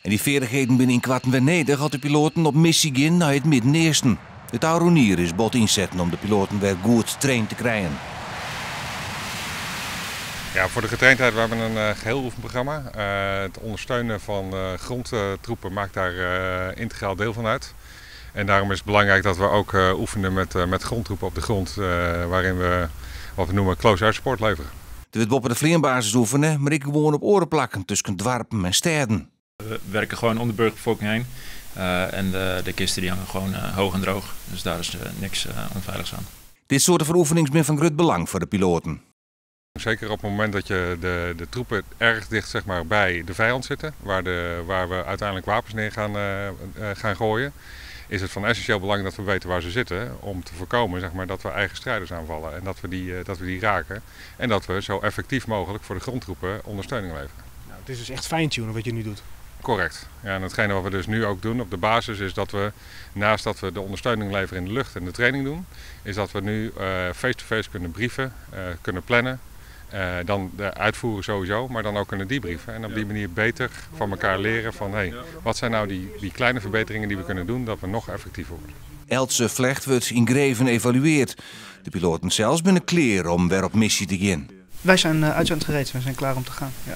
En dy feardichheden binne ynkoarten wer nedich as de piloaten op missy gean nei it Midden-Easten. It ôfrûne jier is bot ynsetten om de piloaten wer goed traind te krijen. Ja, voor de getraindheid, we hebben een geheel oefenprogramma. Het ondersteunen van grondtroepen maakt daar integraal deel van uit. En daarom is het belangrijk dat we ook oefenen met grondtroepen op de grond, waarin we wat we noemen close air support leveren. Der wurdt boppe de fleanbasis oefene, mar ek gewoan op oare plakken tusken doarpen en stêden. We werken gewoon om de burgerbevolking heen. En de kisten die hangen gewoon hoog en droog. Dus daar is niks onveiligs aan. Dit soarte fan oefenings binne fan grut belang foar de piloaten. Zeker op het moment dat je de troepen erg dicht, zeg maar, bij de vijand zitten, waar we uiteindelijk wapens neer gaan gooien, is het van essentieel belang dat we weten waar ze zitten, om te voorkomen, zeg maar, dat we eigen strijders aanvallen en dat we die raken. En dat we zo effectief mogelijk voor de grondtroepen ondersteuning leveren. Nou, het is dus echt fine-tunen wat je nu doet. Correct. Ja, en hetgene wat we dus nu ook doen op de basis is dat we, naast dat we de ondersteuning leveren in de lucht en de training doen, is dat we nu face-to-face kunnen briefen, kunnen plannen. Dan de uitvoeren sowieso, maar dan ook kunnen debriefen. En op die manier beter van elkaar leren van, hey, wat zijn nou die kleine verbeteringen die we kunnen doen, dat we nog effectiever worden. Eltse flecht wurdt yn Greven evaluearre. De piloaten sels binne klear om wer op missy te gean. Wij zijn uitzendgereed, wij zijn klaar om te gaan. Ja.